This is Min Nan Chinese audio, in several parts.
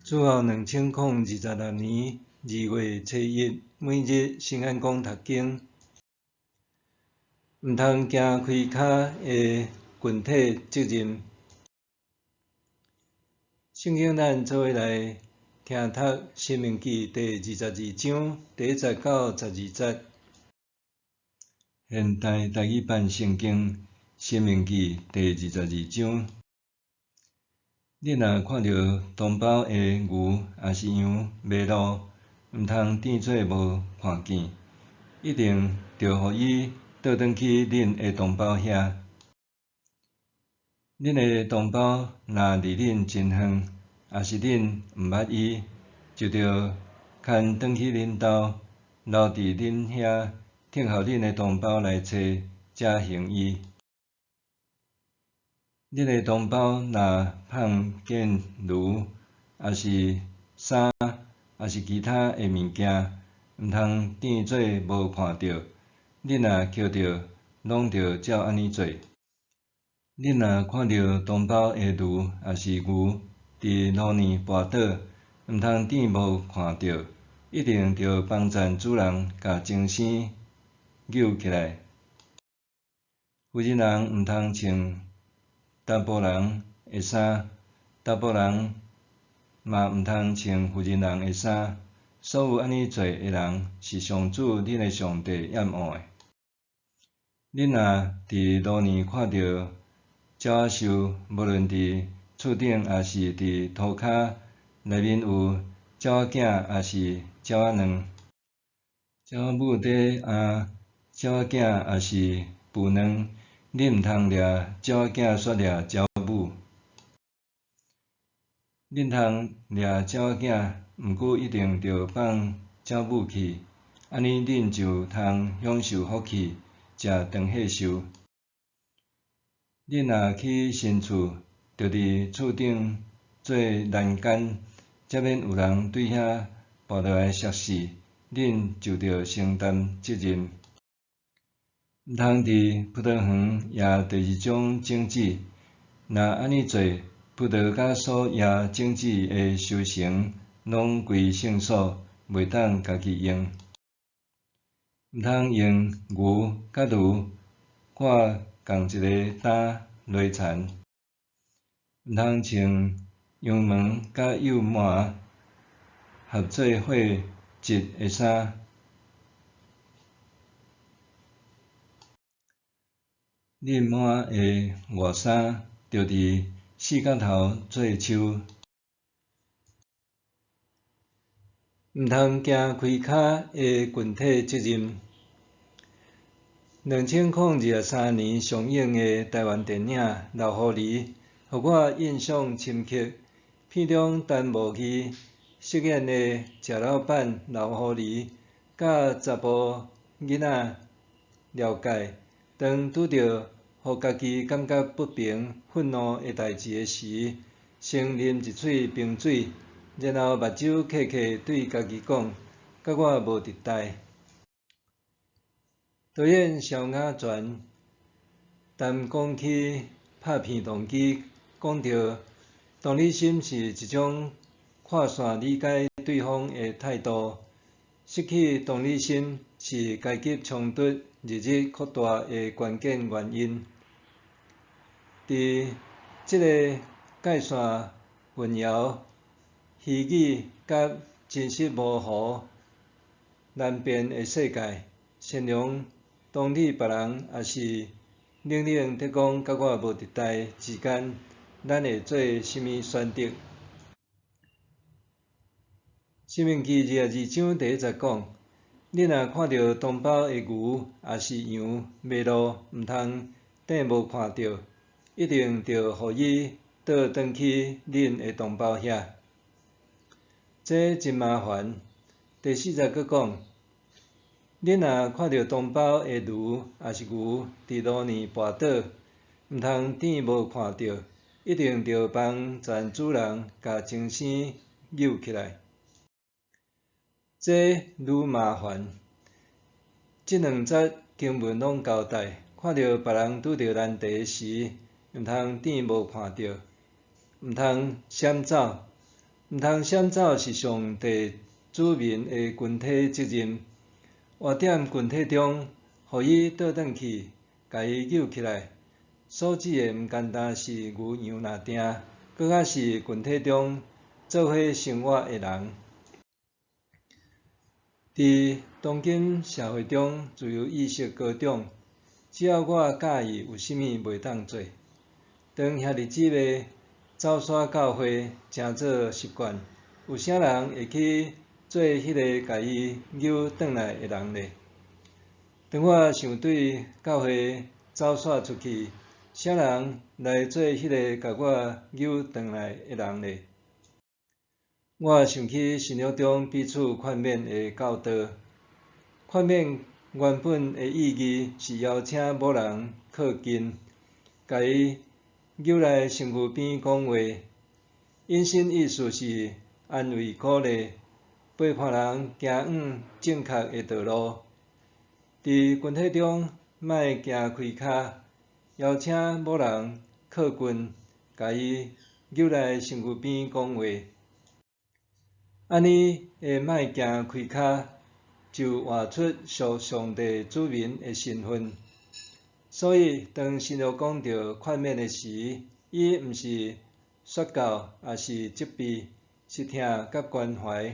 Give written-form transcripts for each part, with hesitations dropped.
主後2026年2月初一，每日新安講讀經，毋通行開跤的群體責任。聖經咱做伙來聽讀《申命記》第22章第1節到12節。現代台語版聖經《申命記》第22章。恁若看著同胞的牛抑是羊迷路，毋通當做無看見，一定著予伊倒轉去恁的同胞遐。恁的同胞若離恁真遠，抑是恁毋捌伊，就著牽轉去恁兜，留佇恁遐，等候恁的同胞來揣，才還伊。恁的同胞若碰見驢，抑是衫，抑是其他的物件，毋通當做無看著。恁若抾著，攏著照按呢做。恁若看著同胞的驢，抑是牛，佇路呢跋倒，毋通當無看著，一定著幫贊主人共繩繩搝起來。婦人毋通穿查埔人的衫，查埔人嘛毋通穿婦人的衫。所有按呢做的人，是上主恁的上帝厭惡的。恁若佇路呢看著鳥仔獸，無論佇厝頂抑是佇塗跤內面有鳥仔囝抑是鳥仔卵，鳥仔母佇餲鳥仔囝抑是孵卵，恁毋通掠鳥仔囝煞掠鳥母。恁通掠鳥仔囝，毋過一定著放鳥母去，按呢恁就通享受福氣，食長歲壽。恁若起新厝，著佇厝頂做欄杆，才免有人對遐跋落來摔死，恁就著承擔責任。毋通佇葡萄園掖第二種種子，若按呢做，葡萄佮所掖種子的收成攏歸聖所，袂當家己用。毋通用牛佮驢掛仝一个擔犁田。毋通穿羊毛佮幼毛合做伙織的衫。恁抹的外衫，著佇四角頭做鬚。毋通行開跤的群體責任。2023年上映的台灣電影《老狐狸》，予我印象深刻。片中陳慕義飾演的食老闆老狐狸，佮查埔囡仔了解，當拄著予家己感覺不平、憤怒的代誌的時，先啉一喙冰水，然後目睭瞌瞌對家己講：佮我無佇代。導演蕭雅全談講起拍片動機，講著同理心是一種跨線理解對方的態度，失去同理心是階級衝突日益擴大的關鍵原因。佇這個界線混淆、虛擬佮真實模糊難辨的世界，善良同理別人，抑是冷冷地講佮我無佇代之間，咱會做啥物選擇？申命記22章第1節講：恁若看著同胞的牛抑是羊迷路，毋通當無看著，一定著予伊倒轉去恁的同胞遐。這真麻煩。第4節閣講：恁若看著同胞的驢抑是牛佇路呢跋倒，毋通當無看著，一定著幫贊主人共繩繩搝起來。這愈麻煩。這兩節經文攏交代，看著別人拄著難題時，毋通當無看著，毋通閃走，毋通閃走是上帝子民的群體責任。活佇群體中，予伊倒轉去，共伊搝起來。所指的毋單單是牛羊若定，閣較是群體中做伙生活的人。佇當今社會中，自由意識高漲，只要我佮意，有啥物袂當做？當兄弟姊妹走散教會，成做習慣，有啥人會去做彼个共伊搝轉來的人呢？當我想對教會走散出去，啥人來做彼个共我搝轉來的人呢？我想起新約中彼此勸勉的教導。勸勉原本的意義是邀請某人靠近，共伊搝來身軀邊講話。引申意思是安慰鼓勵，陪伴人行往正確的道路。佇群體中，莫行開跤，邀請某人靠近，共伊搝來身軀邊講話。按呢的莫行開跤，就活出屬上帝子民的身份。所以，當新約講著勸勉的時，伊毋是說教，抑是責備，是疼佮關懷，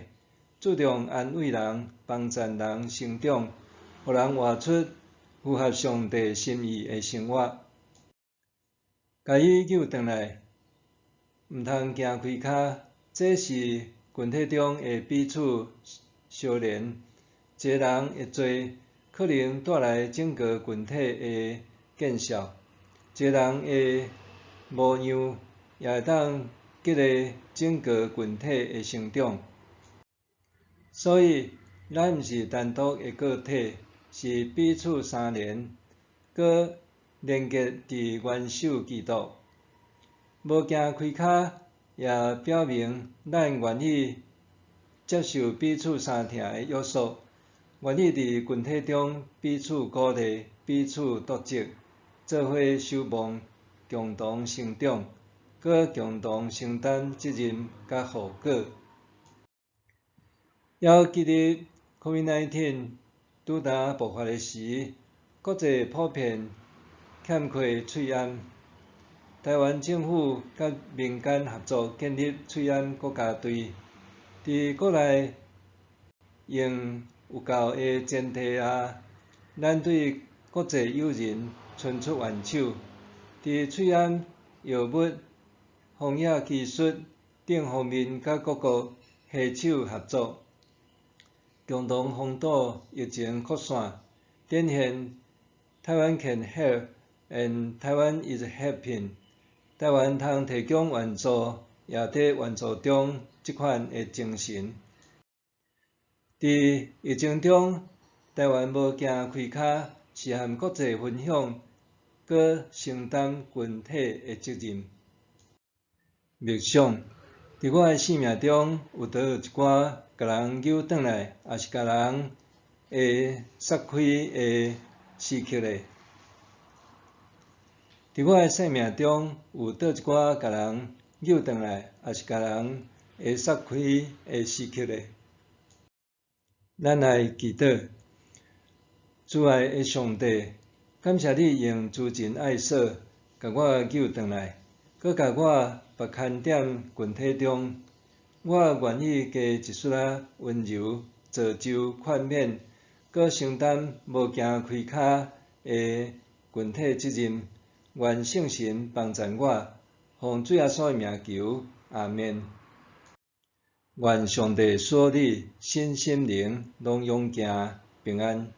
注重安慰人，幫助人成長，予人活出符合上帝心意的生活。共伊搝轉來，毋通行開跤，這是群體中的彼此相連。一个人的罪可能帶來整個群體的見笑，一個人的模樣也會當激勵整個群體的成長。所以，咱毋是單獨的個體，是彼此相連，閣連結佇元首基督。無行開跤，也表明咱願意接受彼此相疼的約束，願意佇群體中彼此鼓勵、彼此督責，做伙守望，共同成長，閣共同承擔責任佮後果。猶記得 COVID-19 拄焦爆發的時，國際普遍欠缺喙罨。台灣政府佮民間合作建立喙罨國家隊，佇國內用有夠的前提下，咱對國際友人伸出援手，佇喙罨藥物、防疫技術等方面佮各國攜手合作，共同防堵疫情擴散，展現 Taiwan can help and Taiwan is helping。台灣通提供援助，也佇援助中這款的精神。佇疫情中，台灣無行開跤，是和國際分享，閣承擔群體的責任。默想，佇我的生命中，有佗一寡共人搝轉來，抑是共人會捒開的時刻咧？佇我的生命中，有佗一寡共人搝轉來，抑是共人會捒開的時刻咧？咱來祈禱，慈愛的上帝，感謝你用慈情愛索，共我搝轉來，閣共我縛牽踮群體中。我願意加一絲仔溫柔、造就、勸勉，閣承擔無行開跤的群體責任。願聖神幫贊我，奉主耶穌的名求，阿們。願上帝賜予你身心靈攏勇健平安。